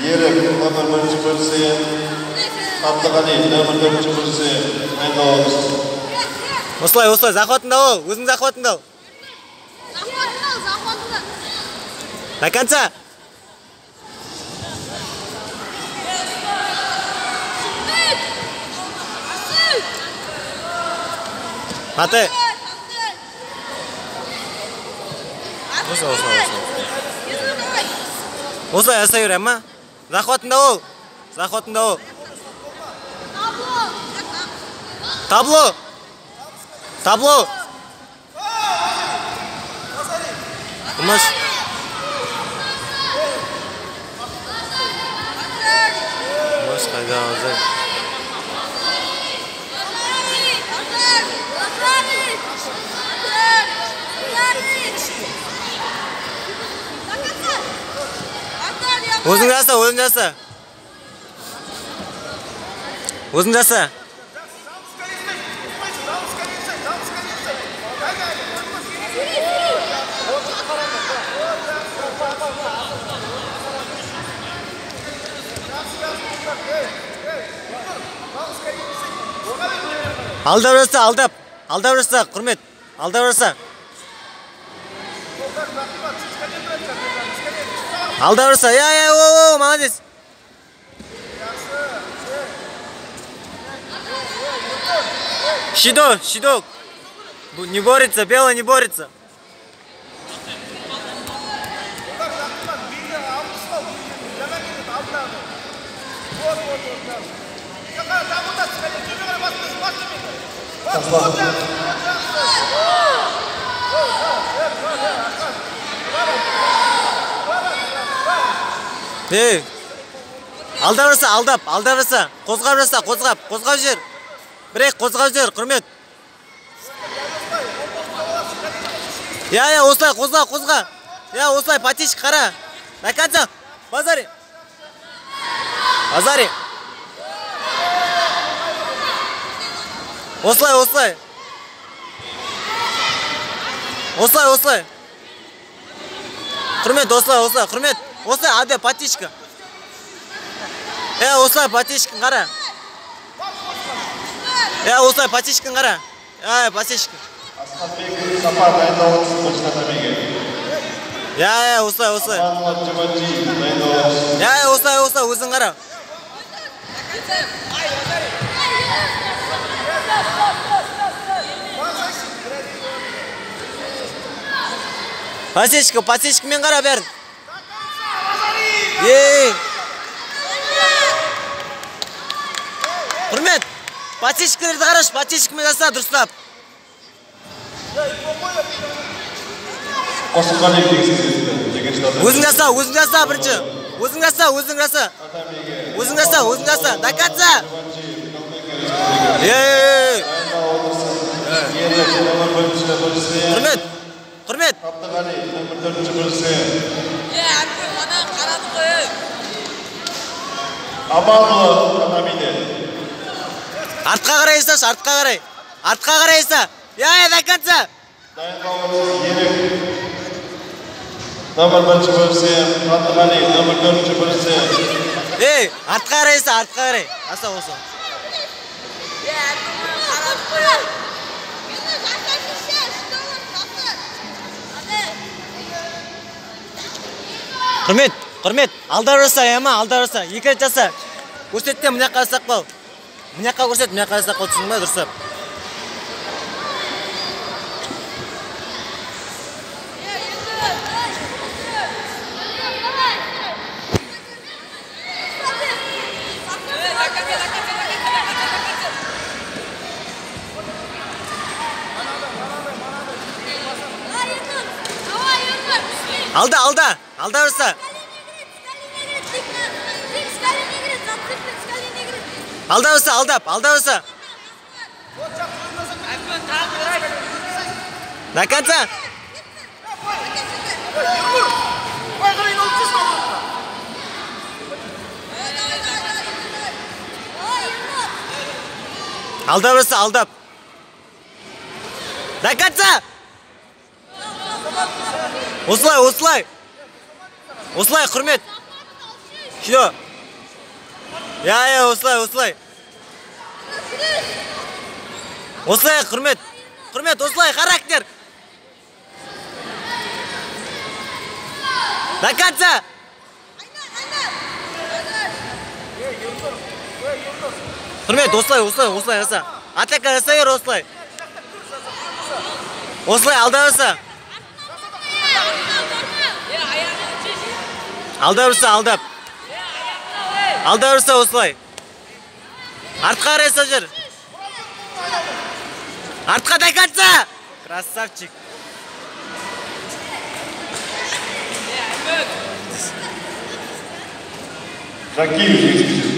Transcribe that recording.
Ерік, нөмір бірінші бөлсе, Қабдығали, нөмір төртінші бөлсе, дайындалып отырсын. Осылай, осылай, захватында ол, өзің захватында ол. До конца. Аты. Осылай, осылай, осылай. Осылай жасай бер, ама. Захватында ол. Захватында ол. Табло. Табло. Умаш. Умаш қайда азай. Өзің жаса, өзің жаса. Өзің жаса. Алдап жаса, алдап. Алдап жаса, Құрмет. Алдап жаса. Алдап жаса. Я, я, о, о, молодец. Щиток, щиток. Не борется, белый не борется. Ей, алдап жаса, алдап, алдап жаса, қозғап жаса, қозғап, қозғап жер. Бір-екі қозғап жер, Құрмет. Я, я, осылай, қозға, қозға. Я, осылай, патишка, қара. До конца. Базари. Базари. Осылай, осылай. Осылай, осылай. Құрмет, осылай, осылай, Құрмет. Осылай, аде, патишка. Осылай, патишканы қара. Осылай, патишканы қара. Патишка. Асхатбек Сапар дайындалып отырсын, бірінші татамиге. Осылай, осылай. Аманұлы Джаманджи дайындалып отырсын. Осылай, осылай, өзің қара. Пасечка, пасечкамен қара бәрін. Ей! Құрмет, пасечкалерді қарашы, пасечкамен жаса дұрыстап. Өзің жаса, өзің жаса бірінші. Өзің жаса, өзің жаса. Өзің жаса, өзің жаса. До конца. Ей! Құрмет, Құрмет. Қабдығали, нөмір төртінші бөлсе. Аманұлы татамиде. Артқа қарай жасашы, артқа қарай. Артқа қарай жаса. Я, до конца. Дайындалып Ерік. Нөмір бірінші бөлсе, Қабдығали, нөмір төртінші бөлсе. Ей, артқа қарай жаса, артқа қарай. Аса осы. Құрмет, Құрмет, алдап жаса, ема, алдап жаса. Екі рет жаса. Көрсет те, мына жаққа жасап қал. Мына жаққа көрсет, мына жаққа жасап қал, түсіндің ба, дұрыстап. Алда, алда, алда жаса. Алдап жаса, алдап, алдап жаса. До конца. Алдап жаса, алдап. До конца. Осылай, осылай. Осылай, Құрмет. Кило. Иә, иә, осылай, осылай. Осылай, Құрмет. Құрмет, осылай, характер. До конца. Құрмет, осылай, осылай, осылай жаса. Атака жасай бер осылай. Осылай алда жаса. Алдап жаса, алдап. Алдап жаса осылай. Артқа қарай жаса жүр. Артқа до конца. Красавчик. Жакиев жеңіске жетті.